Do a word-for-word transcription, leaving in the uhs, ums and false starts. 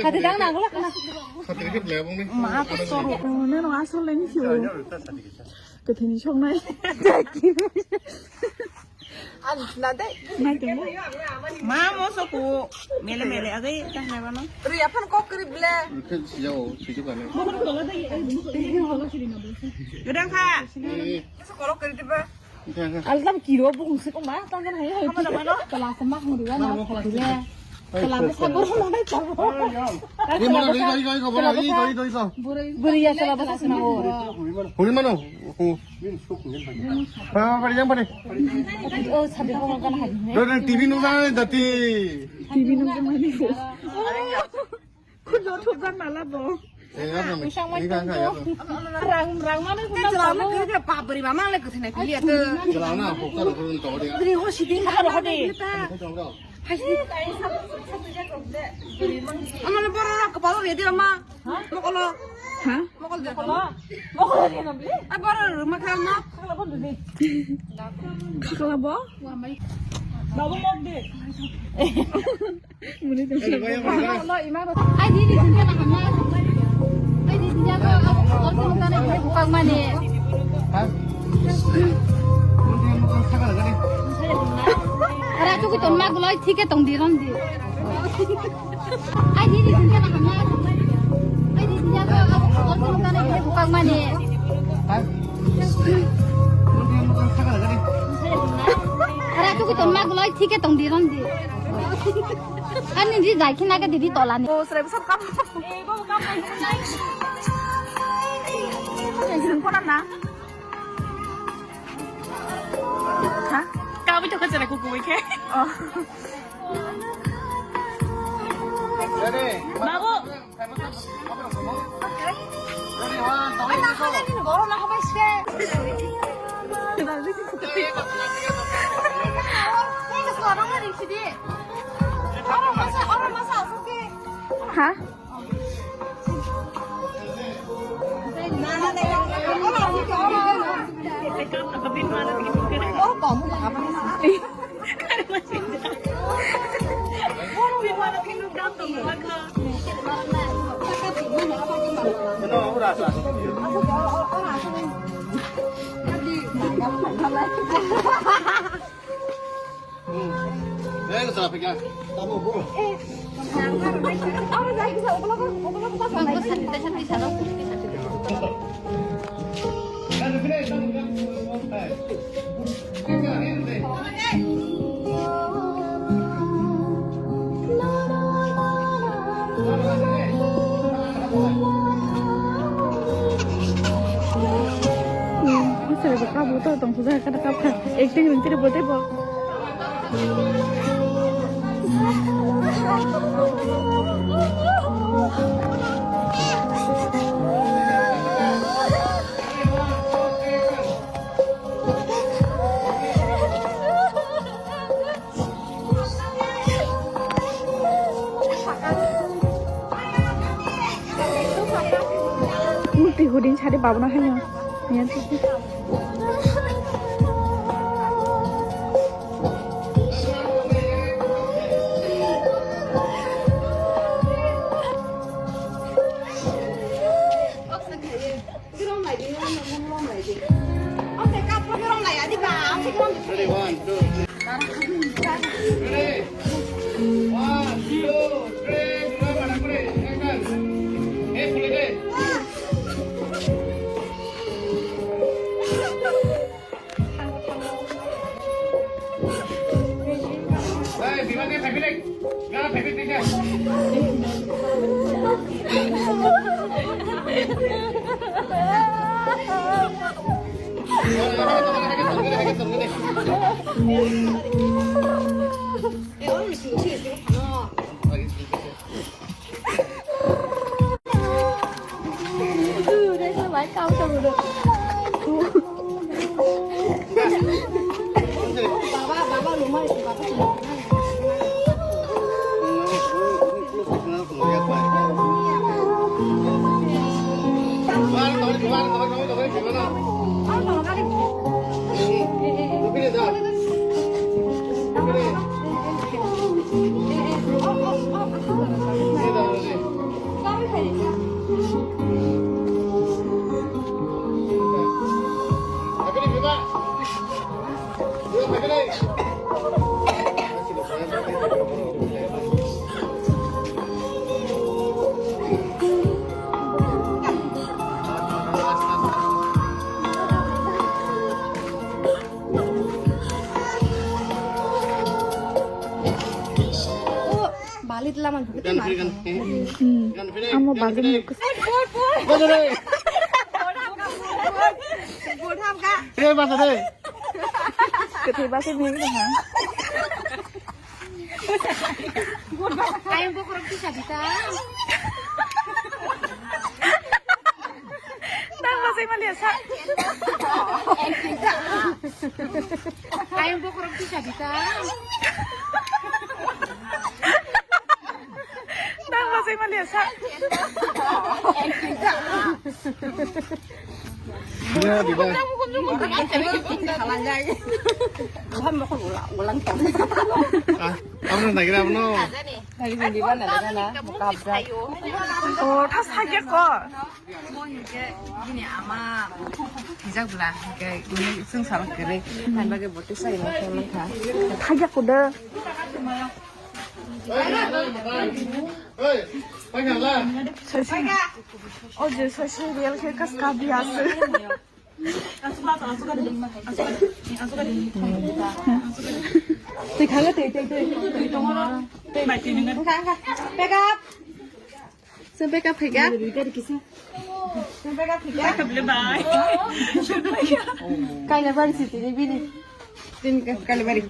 Hati dang nang gula kana. Ma ko soro. Neno asal ini sih. Ketini songnai. Ani na dai. Ma mo so ko mele mele agai ta na bano. Ri aphan kok kri ble. Rikhe siyao sijuk ane. Gedang kha. Kolo kri diba. Altam kiro bung sik ma tang kan hai hai. Kelas mak mudu kan. Kelas sabur mo dai sabur. Ini mana doi doi doi ko mana doi doi doi ko. Buri ya salah bahasa sih mau. Huri mana? Oh. Ah, pada yang pada. Oh, sabur mo kan hai. Doi doi T V nung sana dati. T V nung sana. Kulo thuk dan mala bo. Usang mai tong to. Rang rang mana kulo. Pabri mama le kuthina pili atu. Gri ho sidin. Amala boro kepala ready ma. Mokolo. Ha? Mokol de. Mokol de nabli. Aboro rumah kan ma. Kakala bo. Babu mok de. Ai, di, di, di, di, buka mane. Ara tu ki ton ma gulai thike tong di ron di. Ai, di, di, di, di, di, buka mane. Ara tu ki ton ma gulai thike tong di ron di. Ani di jai khina ke didi tola ni. Oh, srai besar kam. Eh, babu kam. Kona na. Ha? Kami tu kacang aku kue ke. Oh. Babu. Ha? Acting ring tiri bo tei bo. Murti huding sari babana hayo. Niya sisi. Ready, one, two, three. Ready? One, two, three, four, ready, action. Hey, pull it in. Hey, Bima, hey, phaiphi le. Bima, phaiphi le. Balit lama bukit. Amo balit. Bata de. Bata de. Kethi basi bini ha. Ayang bokorok bisa dita. Nang masai malia sa. Ayang bokorok bisa dita. Nang masai malia sa. Ah, abno nagira abno. Oh, tas hake ko. Bini ama hijak bla, hake ini sung salah kere. Tan bagi botu sai ma khe ma kha. Hake ko de. Sosi. O je sosi real khe kas ka bi ase. Tei khanga tei tei tei. Tei tongo. Tei. Khanga. Pick up. Sung pick up khaika. Sung pick up khaika. Kailabari sitini bini. Tin Kailabari.